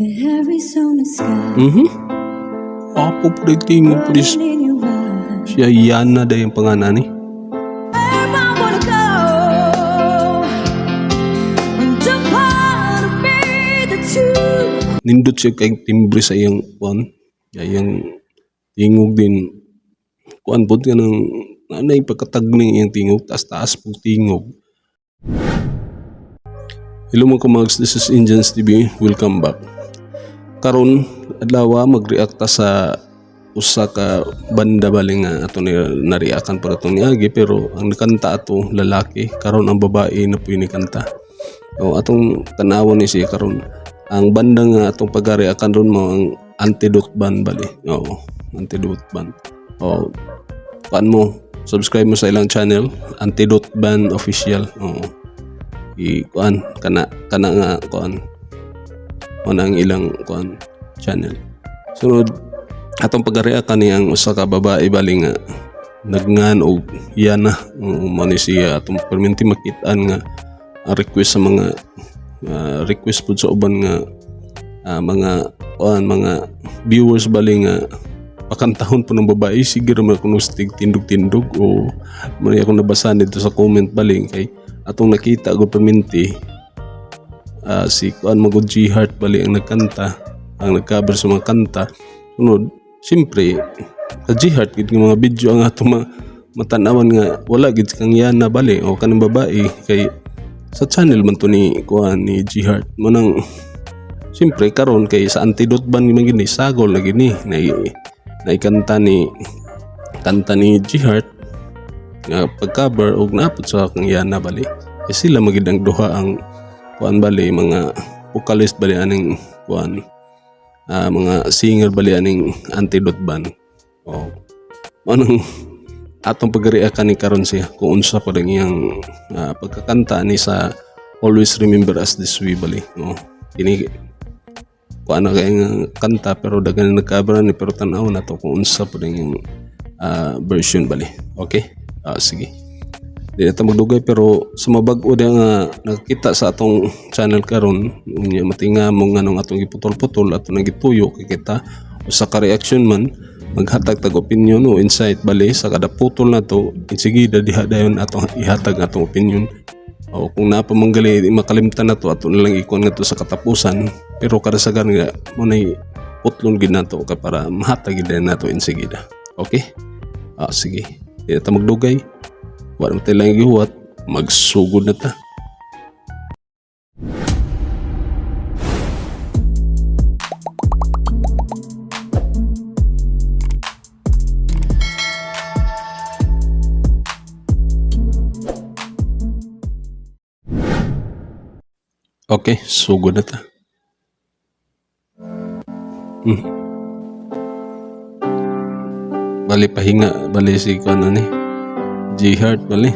The Arizona sky Apo po tingog po burning in your eyes. Siya Yana da yung pangalan ni. Where I wanna go, and a part of me that's you. Nindot siya kay timbre sa iyang kuan. Iyang tingog din kuan pod ka ng nanay pagkatagning iyang tingog, taas-taas pug tingog. Hello mga kumags, this is Indians TV. Welcome back. Karon adlaw mag-react ta sa usa ka banda bali nga ato ni nareakan para atong niagi, pero ang nakanta ato lalaki, karon ang babae na puy ni kanta. O atong tanawon ni siya karon. Ang banda nga atong pagareakan ron mo ang Antidote Band bali. Oo, Antidote Band. O kuan mo, subscribe mo sa ilang channel, Antidote Band Official. Oo. I kuan kana kana nga kuan mo na ang ilang kuan channel. Sunod atong pagareakan ni ang usa ka babae bali nga nagngan og yana. Oo, mo ni siya atong perminti makitaan nga ang request sa mga request pud sa uban nga mga kuan, mga viewers bali nga pakantahon po ng babae, sige ra man kuno stig tindog-tindog o man ako nabasa nito sa comment bali kay atong nakita go perminti si kuan magud G Heart bali ang nagkanta, ang nagcover sa mga kanta. Sunod siyempre sa G Heart gid nga mga video ang ato matan-awan nga wala gid kang yana bali o kanang babae kay sa channel man to ni kuan ni G Heart mo nang siyempre karon kay sa Antidote Band man gini sagol na gini na naikanta ni kanta ni G Heart nga pag-cover og naapod sa kang yana bali eh, sila magid ang duha ang kuan bali, mga vocalist bali aning kuan mga singer bali aning Antidote Band. Oh, anong atong pagreakan ni karon siya kung unsa pa rin iyang pagkakanta ni sa Always Remember Us This Way bali. Oh, kini kuan na kay nga kanta pero daghan na nagcover ni, pero tan-aw na to kung unsa pa rin yung version bali. Okay, sige, di na ta magdugay, pero sa mabag-o di nga nakakita sa atong channel karon unya matinga mo nga nung atong giputol-putol ato nang gituyo kay kita usa ka reaction man maghatag tag opinion o insight bali sa kada putol na to. Insigida diha dayon atong ihatag atong opinion o kung naa pa man gali makalimtan na to, ato na lang ikuan ngadto sa katapusan, pero kada sagan nga mo nay putlon gid nato kay para mahatag gid nato insigida. Okay, sige, di na ta magdugay, wala man tayo lang gihuwat, magsugod na ta. Okay, sugod na ta. Bali pahinga, bali si kuan ni G Heart bali.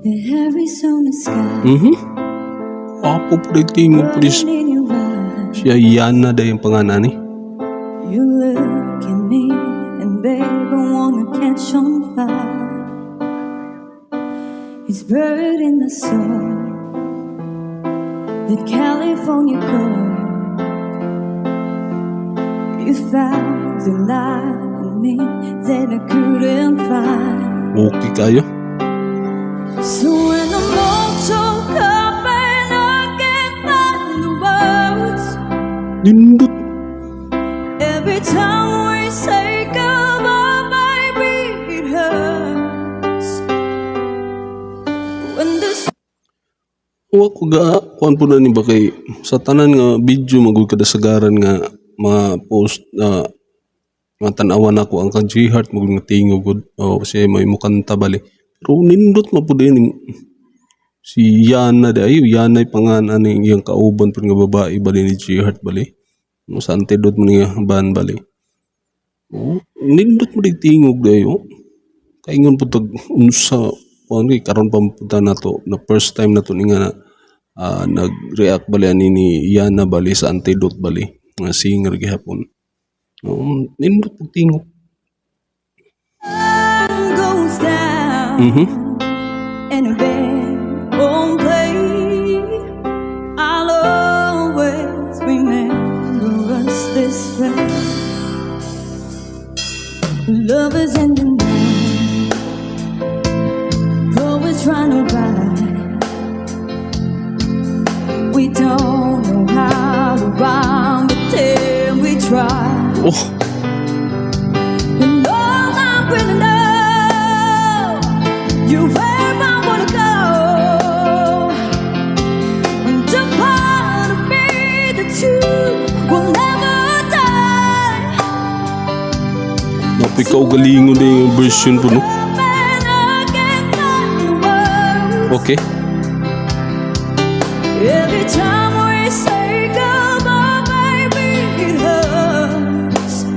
The Arizona sky Apo po tingog po burning in your eyes. Siya Yana da yung pangalan ni. You look at me and babe, I wanna catch on fire. It's buried in my soul, the California gold. You found the light in me that I couldn't find. Okay kayo. So when I'm all choked up and I can't find the words, Nindot. every time we say goodbye, baby, it hurts. When the Wa ko ga kuan po na ni ba kay sa tanan nga video magud kadasagaran nga mga post na mga tan-awan nako ang kang G Heart magud nga tingog gud o siya may mukanta bali. Pero nindot man pud din si Yana di ayo Yana pangan ani iyang kauban pud nga babae bali ni G Heart bali. Mo sa Antidote mo niya ban bali. Oh, nindot mo dig tingog di ayo. Kaingon pud tag unsa kuan kay karon pa man pud ta nato na first time na to ni nga nag-react bali ani ni Yana bali sa Antidote bali nga singer gihapon. Oo, nindot pud tingog. sun goes down and a band won't play, I'll always remember. Love is in the night. Poets trying to write. We don't know how to rhyme, but then we try. Oh, And all I really know, you where I wanna go. And the part of me that you will never die. Napakaugalingon na yung version po, no? Okay. Every time we say goodbye, baby, it hurts.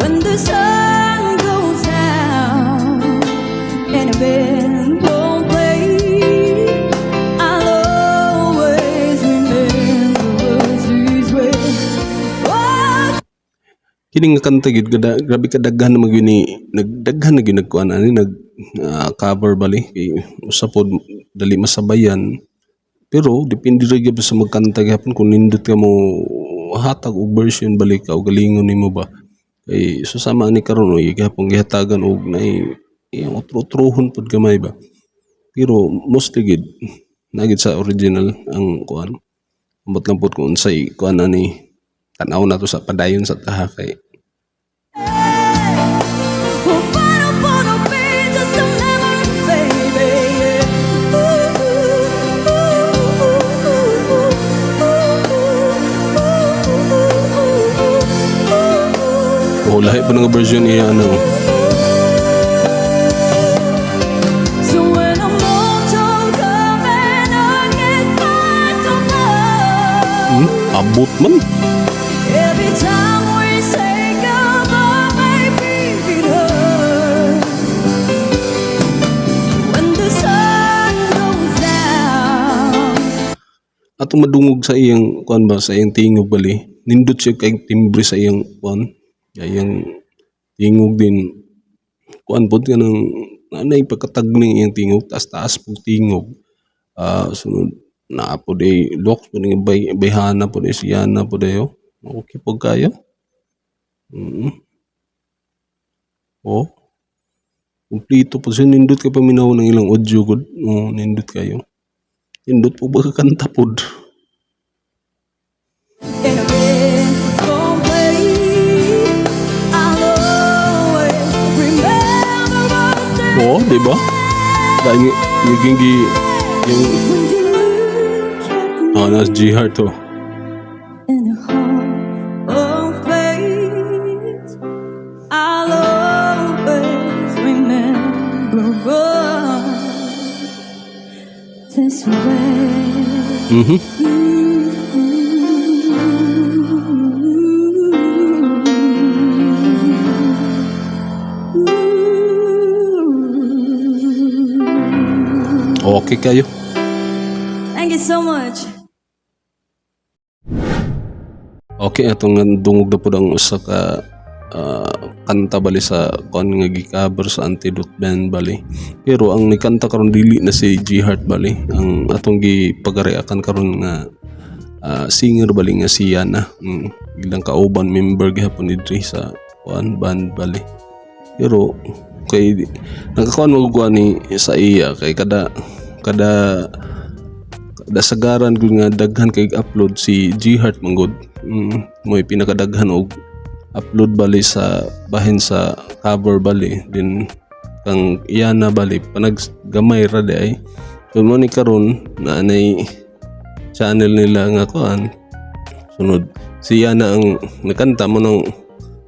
When the sun goes down and the band won't play, I'll always remember us this way. Oh, Kini nga kanta gid gada, grabe kadaghan na magyud ni nagdaghan na gyud nagkuan ani, nag cover bali kay usa pod dali masabayan, pero depende ra gyud sa magkanta gihapon kung nindot ka mo hatag og version bali ka o galingon nimo ba kay susama ani karon oy gihapon gihatagan og naay iyang utro-utrohon pod gamay ba, pero mostly gid na gid sa original ang kuan. Ambot lang pod kung unsay kuan ani, tan-aw nato sa padayon sa taha kay Oh, but I wanna be just a memory, baby. Ooh, ooh, ooh, ooh, ooh, ooh, ooh, ooh, ooh. Oh, lahi pa nga version niya ano. So when I'm all choked up and I can't find the words, Abot man. Every time we say goodbye, baby, it hurts. When the sun goes down. Atong madungog sa iyang kuan ba, sa iyang tingog bali. Nindot siya kay timbre sa iyang kuan. Iyang tingog din kuan pod kanang naanay pagkatagning iyang tingog, taas-taas pug tingog. Ah, sunod naa pod ay looks pod nga bay bayhana pod ay siyana pod ayo. Okay pod kayo. Oh. Kumpleto pod siya, nindot kay paminaw ng ilang audio gud. Oh, nindot kayo. Nindot po ba kanta pod. In a bed won't play, I'll always remember us this Oo, di ba? Dahil yung gi yung When you look at me Oh, nas G Heart to. In a hall of faith, I'll always remember us this way. Okay kayo. Thank you so much. Okay, atong dungog na po ang usa ka kanta bali sa kuan nga gi-cover sa Antidote Band bali. Pero ang nikanta karon dili na si G Heart bali. Ang atong gipagareakan karon nga singer bali nga si Yana. Ilang kauban member gihapon ni diri sa kuan band bali. Pero kay nakakuan mo ni sa iya kay kada kada kada sagaran gud nga daghan kay upload si G Heart manggod. Mo'y pinakadaghan og upload bali sa bahin sa cover bali din kang Yana bali, panag gamay ra di ay. So mo ni karon na anay channel nila nga kuan, sunod si Yana ang nakanta mo nang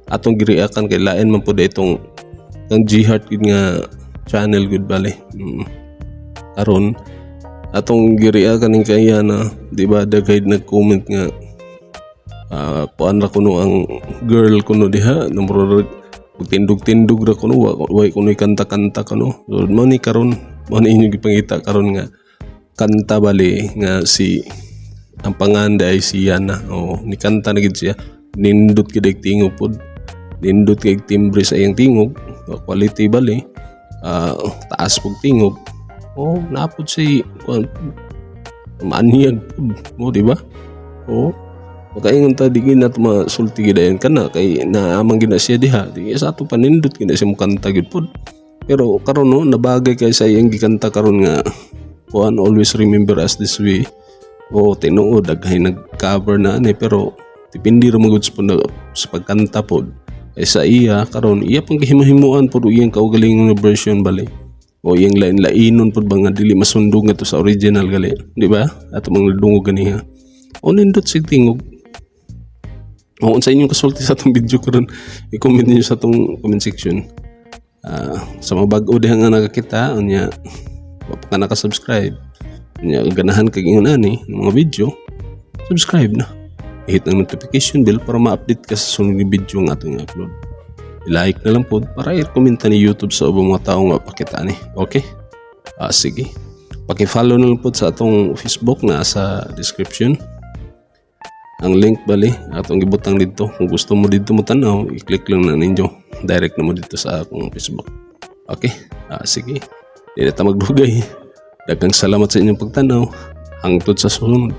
atong giriakan kay lain man pud itong kang G Heart gud nga channel gud bali. Karon atong giriakan ning kay Yana, di ba daghay nag-comment nga kuan ra kuno ang girl kuno diha, namurag tindog-tindog ra kuno, wa wa kuno kanta-kanta kuno. So mo ni karon, mo ni inyong gipangita karon nga kanta bali nga si ang panganda ay si Yana. O ni kanta na gid siya, nindot gid ay tingog pod, nindot kay timbre sa iyang tingog, quality bali, taas pug tingog. Oh, napod si kuan maanyag pud mo, di ba? Oh. Makaingon ta di gid na masulti gid dayon kana kay naamang gid na siya diha. Di sa ato panindot gid na siya mukanta gid pod. Pero karon, no, nabagay kay sa iyang gikanta karon nga kuan, "Always Remember Us This Way." O tinuod, daghay nag-cover na ani, pero depende ra magud sa pagkanta pod. Kay sa iya karon, iya pang gihimo-himuan pod iyang kaugalingon nga version bali. O iyang lain-lainon pod ba nga dili masundog ngadto sa original gali, di ba? Ato mga dungog ganiha. O nindot sig tingog. O unsa inyong kasulti sa atong video karon, i-comment niyo sa atong comment section. Sa mga bag-o diha nga nakakita unya wa pa ka naka-subscribe, unya ganahan kag ingon ani ng mga video, subscribe na. I-hit ang notification bell para ma-update ka sa sunod nga video nga atong i-upload. I-like na lang po para i-recommend ni YouTube sa ubang mga tao nga pakita ni. Okay? Sige. Paki-follow na lang po sa atong Facebook na sa description. Ang link bali atong gibutang dito. Kung gusto mo dito mo tanaw, i-click lang na ninyo. Direct na mo dito sa akong Facebook. Okay? Sige. Di na ta magdugay. Daghang salamat sa inyong pagtanaw. Hangtod sa sunod.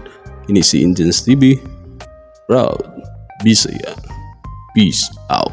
Kini si Indians TV. Proud Bisaya. Peace out.